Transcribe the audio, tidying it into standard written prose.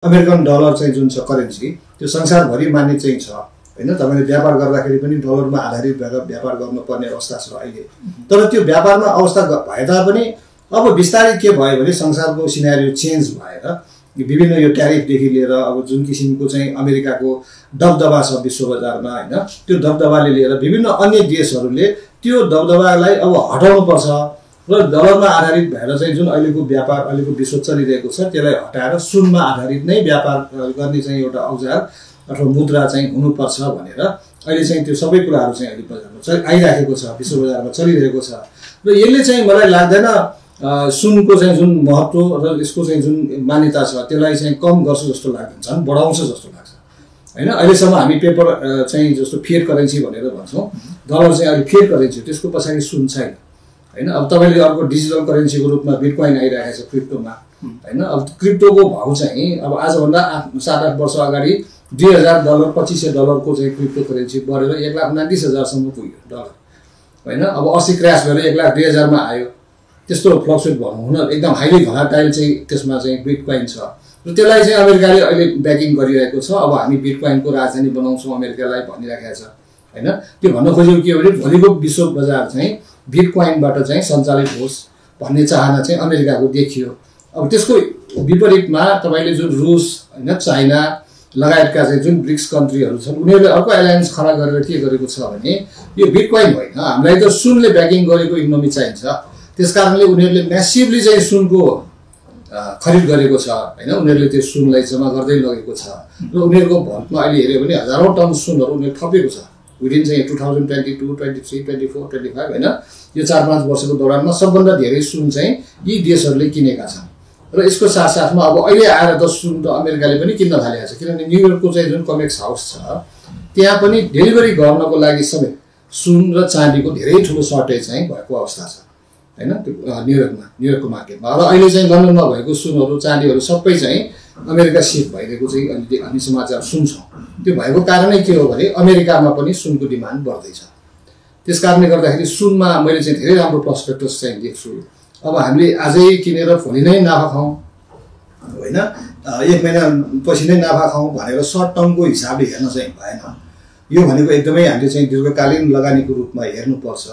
American dollar चाहिँ जुन छ करेन्सी त्यो संसारभरि मान्य चाहिँ छ हैन। तपाईले व्यापार गर्दाखेरि पनि डलरमा आधारित भएर व्यापार गर्नुपर्ने अवस्था छ अहिले। तर त्यो व्यापारमा अवस्था भए तापनि अब बिस्तारै के भयो भने संसारको सिनेरियो चेन्ज भएर विभिन्न यो ट्यारिफदेखि लिएर अब जुन किसिमको चाहिँ अमेरिकाको दबदबा छ विश्व बजारमा हैन, त्यो दबदबाले लिएर विभिन्न अन्य देशहरूले त्यो दबदबालाई अब हटाउनु पर्छ र डलरमा आधारित भएर चाहिँ जुन अहिलेको व्यापार अहिलेको विश्व चलिरहेको छ त्यसलाई हटाएर सुनमा आधारित नै व्यापार गर्ने चाहिँ एउटा औजार अथवा मुद्रा चाहिँ हुनुपर्छ भनेर अहिले चाहिँ त्यो सबै कुराहरू चाहिँ अहिले बजारमा आइराखेको छ, विश्व बजारमा चलिरहेको छ। र यसले चाहिँ मलाई लाग्दैन सुनको चाहिँ जुन महत्त्व र यसको चाहिँ जुन मान्यता छ त्यसलाई चाहिँ कम गर्छ जस्तो लाग्दैन, झन् बढाउँछ जस्तो लाग्छ हैन। अहिलेसम्म हामी पेपर चाहिँ जस्तो फिएट करेन्सी भनेर भन्छौँ, डलर चाहिँ अहिले फिएट करेन्सी हो, त्यसको पछाडि सुन छैन हैन। अब तपाईले अर्को डिजिटल करेन्सीको रूपमा बिटकॉइन आइरहेको छ क्रिप्टोमा हैन। अब क्रिप्टोको भाउ चाहिँ अब आजभन्दा 7-8 वर्ष अगाडि $2000 $2500 को चाहिँ क्रिप्टो करेन्सी बढेर 1,29,000 सम्म पुग्यो डलर हैन। अब 80 क्र्यास भएर 1,02,000 मा आयो। त्यस्तो फ्लक्चुएट हुन एकदम हाइली भोलाटाइल चाहिँ त्यसमा चाहिँ बिटकॉइन छ र त्यसलाई चाहिँ अमेरिकाले अहिले ब्याकिङ गरिरहेको छ। अब हामी बिटकॉइनको राजधानी बनाउँछौँ अमेरिकालाई भनिराखेको छ हैन। त्यो भन्न खोजेको के हो भने भोलिको विश्व बजार चाहिँ बिटकॉइनबाट चाहिँ सञ्चालित होस् भन्ने चाहना चाहिँ अमेरिकाको देखियो। अब त्यसको विपरीतमा तपाईले जुन रुस हैन, चाइना लगायतका चाहिँ जुन ब्रिक्स कन्ट्रीहरू छन् उनीहरूले अर्को एलायन्स खडा गरेर के गरेको छ भने यो बिटकॉइन होइन, हामीलाई त सुनले ब्याकिङ गरेको इकोनोमी चाहिन्छ, त्यसकारणले उनीहरूले म्यासिभली चाहिँ सुनको खरिद गरेको छ हैन। उनीहरूले त्यो सुनलाई जम्मा गर्दै लगेको छ र उनीहरूको भल्टमा अहिले हेर्यो भने हजारौं टन सुनहरू उनीहरूले थपेको छ विदिन चाहिँ 2022, 23, 24, 25 हैन। यो 4-5 वर्षको दौरानमा सबभन्दा धेरै सुन चाहिँ यी देशहरूले किनेका छन् र यसको साथसाथमा अब अहिले आएर त सुन त अमेरिकाले पनि किन्न थालेको छ, किनभने न्युयोर्कको चाहिँ जुन कमेक्स हाउस छ त्यहाँ पनि डेलिभरी गर्नको लागि समेत सुन र चाँदीको धेरै ठुलो सर्टेज चाहिँ भएको अवस्था छ हैन। न्युयोर्कको मार्केटमा र अहिले चाहिँ लन्डनमा भएको सुनहरू चाँदीहरू सबै चाहिँ अमेरिका सिफ्ट भइरहेको चाहिँ अहिले हामी समाचार सुन्छौँ। त्यो भएको कारणै के हो भने अमेरिकामा पनि सुनको डिमान्ड बढ्दैछ। त्यसकारणले गर्दाखेरि सुनमा मैले चाहिँ धेरै राम्रो प्रोस्पेक्टस चाहिँ देख्छु। अब हामीले आजै किनेर भोलि नै नाफा खाउँ होइन, 1 महिना पछि नै नाफा खाउँ भनेर सर्ट टर्मको हिसाबले हेर्न चाहिँ भएन। यो भनेको एकदमै हामीले चाहिँ दीर्घकालीन लगानीको रूपमा हेर्नुपर्छ।